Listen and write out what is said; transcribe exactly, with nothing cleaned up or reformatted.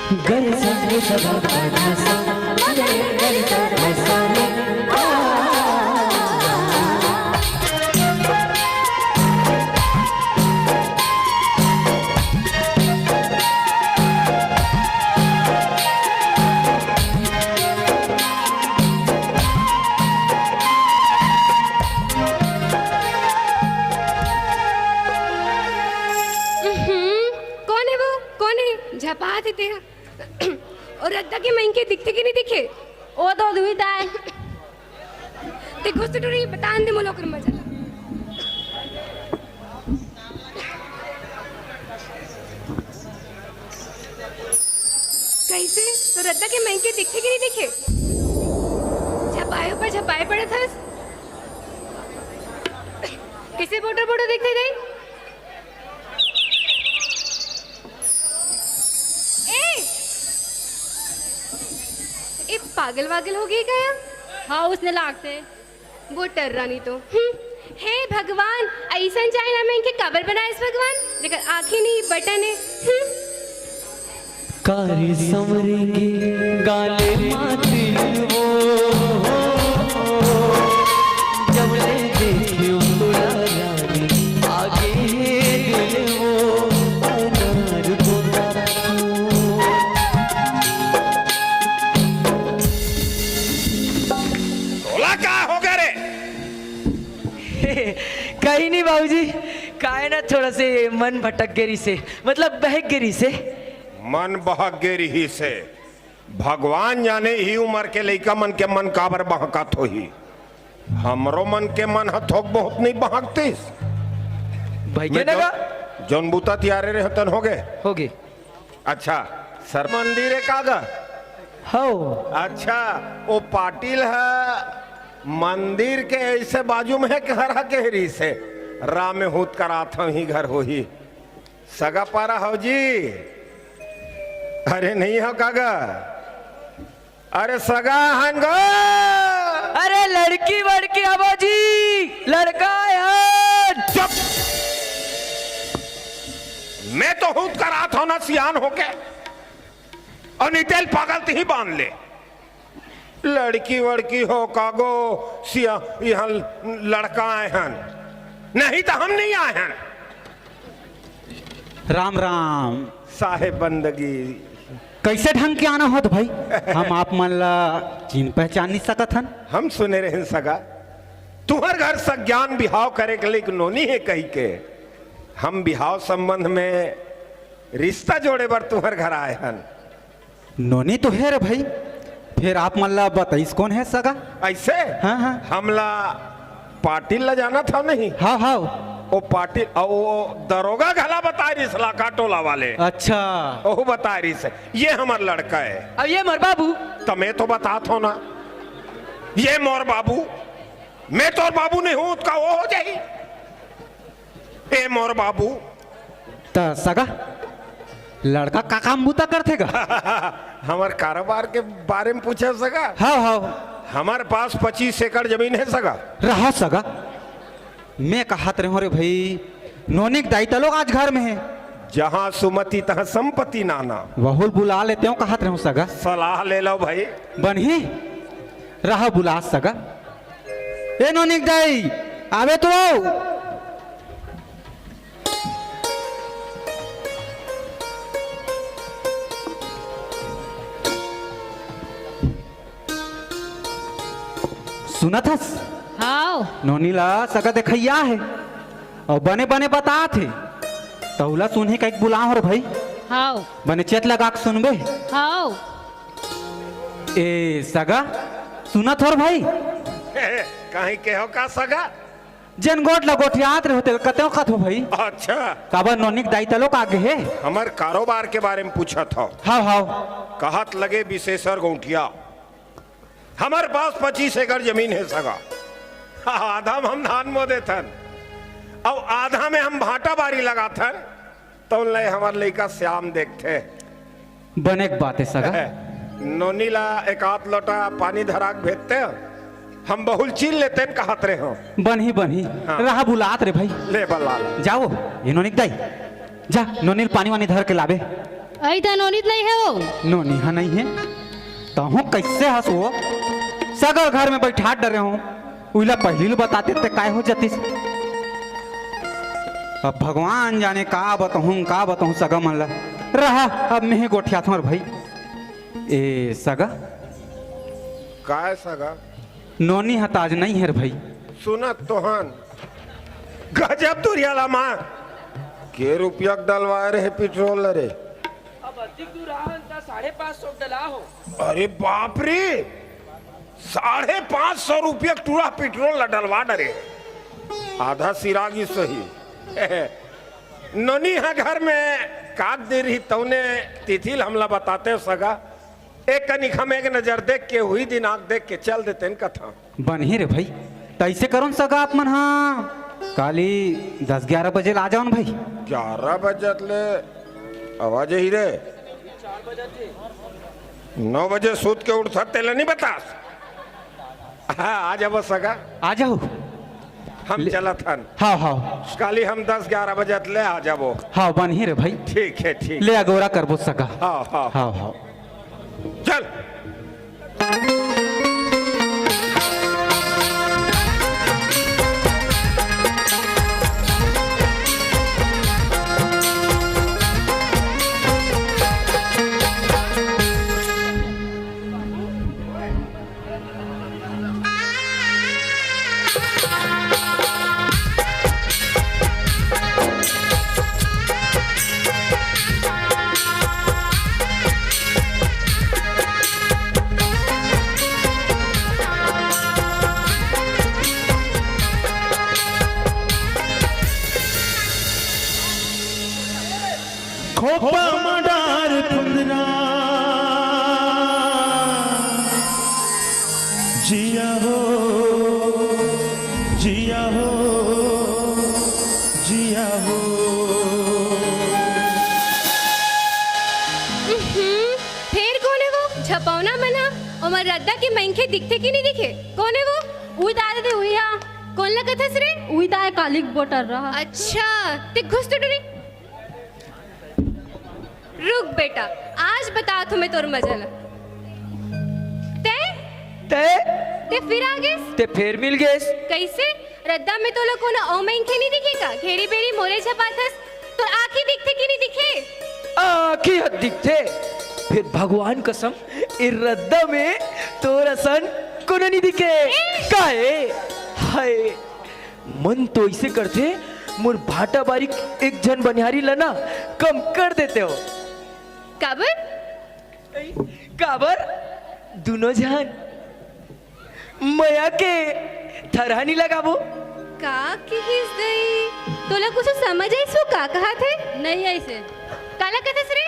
गरजा रे सवा पधासा, अरे गरजा रे साले। उहुं, कौन है वो? कौन है? झपात हे तेहा। अउ रद्दा के मनखे दिखथे कि नहीं दिखे? ओ तो दुई दाय। ते घुस टुरी बतान दे मोला ओकर मजा। कइसे? तो रद्दा के मनखे दिखथे कि नहीं दिखे? झपाए ऊपर झपाए पड़त हस। कइसे बोटर बोटर दिखथे रे? ए, ए पागल वागल हो गई का? हाँ, उसने लागथे। वो टर्रा नहीं तो। हम्म, हे भगवान, अइसन चाइना में इनके काबर बनाइस भगवान, जेकर आँखें नहीं, बटन है। हम्म। कारी संवरी के गाले मातिल वो, जब ले देखियो तोला रानी, आगे दिल वो अनार को। तोला का हो गया रे? कहीं नहीं बाबूजी, काय ना, थोड़ा से मन भटक गे रिहिसे, मतलब बहक गे रिहिसे। मन बहक गे रिहिसे। भगवान जाने इही उमर के लइका मन के मन काबर बहकत होही। हमरो मन के मन ह थोक बहुत नहीं बहकतिस। भाई के मैं नगा? जौन, जौन बूता तियारे रहे तन हो गे। हो गे। अच्छा, सर मंदिर हे का गा? हौ। अच्छा, ओ पाटिल ह मंदिर के ऐसे बाजू में घर ह के रिहिसे, राम में हूत करात हूँ ही घर होही। सगा पारा हौ जी? अरे नहीं हौ का गा? अरे सगा हन गो। अरे लड़की वड़की हवो जी, लड़का हन। चुप। मैं तो हूत करात हूँ ना सियान होके। अउ नितेल पागल तिही बांध ले। लड़की वड़की हो का गो सिया, यहाँ लड़का आए हन, नहीं तो हम नहीं आए हन। राम राम। साहेब बंदगी। कैसे ढंग के आना होत भाई? हम आप मन ला चिन्ह पहचान नहीं सकत हन। हम सुने रहेन सगा, तुहर घर सज्ञान बिहाव करे के लिए एक नोनी हे कहिके। हम बिहाव संबंध में रिश्ता जोड़े बर तुहर घर आए हन। नोनी तो हे रे भाई, फेर आप मन ला बताइस कोन हे सगा? ऐसे? हाँ, हाँ। हमला पाटिल ला जानत हव नहीं? हाँ, हाँ। ओ पाटिल, अउ ओ दरोगा घला बताय रिहिस लाका टोला वाले। अच्छा। ओहू बताय रिहिस, ये हमर लड़का हे। अब ये मोर बाबू। त मैं तो बतात हव ना, ये मोर बाबू, मैं तोर बाबू नहीं हूँ, त का वो हो जाही? ए मोर बाबू। त सगा, लड़का का काम बूता करथे गा? हमर कारोबार के बारे में पूछे सगा? हव, हव। हमर पास पच्चीस एकड़ जमीन हे सगा। रहा सगा, मैं कहत रहेंव रे भाई, नोनी के दाई तलोक आज घर में हे। जहाँ सुमति तहाँ संपत्ति नाना। वहू ल बुला लेतेंव कहत रहेंव सगा। सलाह ले लव भाई। बनही, रहा बुलात सगा। ए नोनी के दाई, आबे तो। सुनत हस? हव। नोनी ला सगा देखइया हे, अउ बने बने बतात हे। तहूँ ला सुनही कहिके बुलाएंव रे भाई। हव। बने चेत लगा के सुनबे। हव। ए सगा, सुनत हव रे भाई? कहीं के हव का सगा? जेन गोठ ला गोठियात रहे हों तेला कतेव कथों भाई। अच्छा। काबर नोनी के दाई तलोक आगे हे। हमर कारोबार के बारे में पूछत हव। हव, हव। कहत लगे बिसेसर गौंटिया। हमर पास पच्चीस एकड़ जमीन हे सगा। आधा में हम धान बो देथन, अउ आधा में हम भांटा बारी लगाथन। तउन ले हमर लइका श्याम देखथे। बने के बात हे सगा। नोनी ला एक आध लोटा पानी धरा के भेजते, हम बहू ल चिन्ह लेतेन कहत रहेंव। बनही, बनही। हाँ। रहा बुलात रे भाई। ले बलाल। जाओ, ए नोनी के दाई, जा नोनी ल पानी वानी धर के लाबे। अई त नोनी त नइ हे वो। नोनी ह नइ हे, तहूँ कइसे हस वो? सगा घर में बइठात डरे हँव, उइला पहिली ल बताते ते काय हो जतिस? अब भगवान जाने का बतहूँ, का बतहूँ सगा मन ला। रहा, अब मेंह गोठियाथँव रे भई। ए सगा। काय सगा? नोनी ह त आज नइ हे रे भई। सुनत तो हन। गजब दुरिहा ला माँ। के रुपया के डलवाए रहे पेट्रोल ला रे? अब अधिक दूर आहन त साढ़े पाँच सौ डला हो। अरे बाप रे, साढ़े पाँच सौ रुपया के टूरा पेट्रोल ला डलवा डरे। आधा सिरा गिस होही। नोनी ह घर में काक दे रही तउने तिथि ल हमला बताते सगा। एक कनिक हम एक नजर देख के, हुई दिनाक देख के चल देतेन कथँव। बनही रे भई, त अइसे करो न सगा आप मन ह, काली दस ग्यारह बजे ल आ जाओ न भई। ग्यारह बजे ले आवाज ही रे, नौ बजे सूत के उठथस तेला नइ बतास। हाँ, आ जाबो सगा। आ जाओ। हम ले- चलत हन। हाँ, हाँ। काली हम दस ग्यारह बजे ले आ जाबो। हाँ, बनही रे भई। ठीक हे, ठीक। ले अगोरा करबो सगा। हाँ, हाँ। हाँ, हाँ। चल। खोपा म डार कुंदरा, जिया हो, जिया हो, जिया हो। उहुं, फेर कोन हे वो झपौना मन ह? ओमन रद्दा के मनखे दिखथे कि नइ दिखे? कोन हे वो? उही दादा दे, उही हा। कोन ला कथस रे? उही दाई काली के बोटर रहा। अच्छा, ते घुस तो डरी। रुक बेटा, आज बताथँव मैं तोर मजा ला। ते? ते? ते फिर आ गेस? ते फेर मिल गेस। कइसे? रद्दा में तोला कोनो अउ मनखे नइ दिखे का? घेरी बेरी मोरे झपाथस, तोर आँखी दिखथे कि नइ दिखे? आँखी ह दिखथे, फेर भगवान कसम, ए रद्दा में तोर असन कोनो नइ दिखे। ए! काहे? हाय, मन तो अइसे करथे, मोर भाटा बारी एक झन बनिहारी ला ना कम कर देतेव। काबर? काबर? दूनों झन मया के थरहा नइ लगाबो। का किहिस दई? तोला कुछु समझ आइस वो का कहत हे? नइ आइस हे। काला कथस रे?